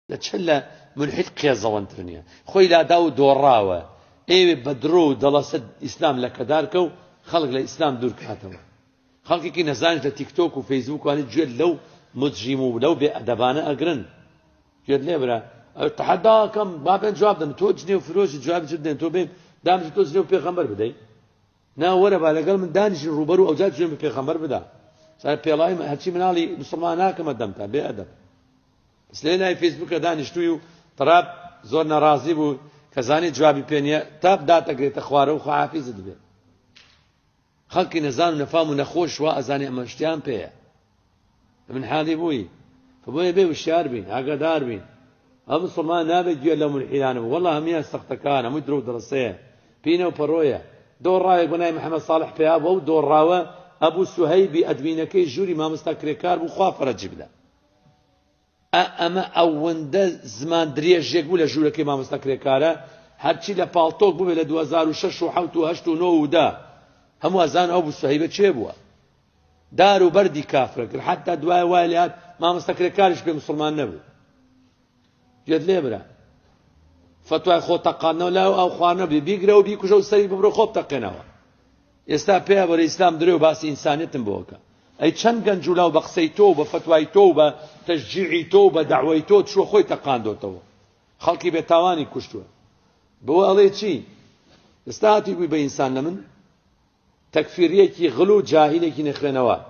لە چ لە مولحید قێزەوەنتر نیە خۆی لادا و دۆڕاوە ئێوێ بە درۆ و دەڵەسە ئیسلام لەکەدار کە و خەڵک لە ئیسلام دوور کاتەوە خەڵکێکی نەزانش لە تیک تۆک و فەیسبوک وانی گوێ لەو مجرم و لەو بێ ئەدەبانە ئەگرن. گوێت لێ برا تەحەداکەم با بێن جواب دەن تۆ جنێو فرۆشی جوابی چ بدەن تۆ بێن دامش تۆ جنێو پێغەمبەر بدەی نا وەرە با لەگەڵ من دانیشین ڕووبەروو ئەوجا جوێن بە پێغەمبەر بدە سەر پێڵاوی هەرچی مناڵی مسلمان ناکەمە دەمتا بێ ئەدەب بەس لێ لای فەیسبوکە دانیشتووی و تراب زۆر ناڕازی بوو کە زانی جوابی پێ نییە تاپ داتەگرێتە خوارە و خواحافیزت بێ خەڵکی نەزان و نەفام و نەخۆش وا ئەزانێ ئەمە شتیان پێیە من حاڵی بووی بۆیە بێ وشیار بین ئاگادار بین ئەم مسلمان نابێت گوێ لە مولحیدانە بوو وەڵا هەمیان سەختەکان هەمووی درۆ و دڕسەیە پینە و پەڕۆیە دۆڕاوێک بە ناوی محەمەد ساڵح پەیا بوو ئەو دۆڕاوە ئەبوو سوهەیبی ئەدمینەکەی ژووری مامۆستا کرێکار بوو خوا فەرەجی بدا ئا ئەمە ئەوەندە زمان درێژێک بوو لە ژوورەکەی مامۆستا کرێکارە هەرچی لە پاڵتۆک بووبێ لە 2006 و 7 و 8 و 9 و 10 هەموو ئەزان ئەو بوو سوهەیبە کێ بووە دار و بەردی کافرە کرد حتا دوای وای لێهات مامۆستا کرێکاریش پێ مسلمان نەبوو گوێت لێ برا فەتوای خۆ تەقاندنەوە لا ئەو خواردنە بێ بیگرە و بیکوژە و سەری ببرە خۆ بتەقێنەوە ئێستا پێ بەرە ئیسلام درێ و باسی ئینسانیەتم بۆکە ئەی چەند گەنج و لاو بە قسەی تۆ و بە فەتوای تۆ و بە تەشجیعی تۆ و بە دەعوەی تۆ چووە خۆی تەقاندۆتەوە خەڵکی بێتاوانی کوشتووە بۆ ئەڵێ چی ئێستا هاتی بووی بە ئینسان لە من تەکفیریەکی غل و جاهیلێکی نەخوێنەوار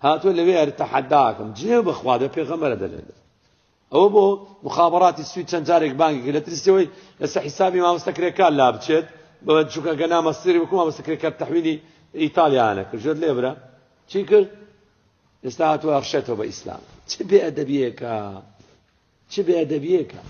هاتووە لەوێ ئەر تەحەداکەم جنێو بەخوا دە پێغەمبەرە دەلێن ئەوە بۆ مخابراتی سوید چەند جارێک بانگی کرد لە ترسیەوەی لەسەر حیسابی مامۆستا کرێکار لا بچێت بە چونکە گەنا مەسیری وەکو مامۆستا کرێکار تەحویلی ئیتالیانە کرد ژێت لێ برا چی کرد ئێستا هاتووە ئەخشێتەوە بە ئیسلام چ بێ ئەدەبیەکە چ بێ ئەدەبیەکە.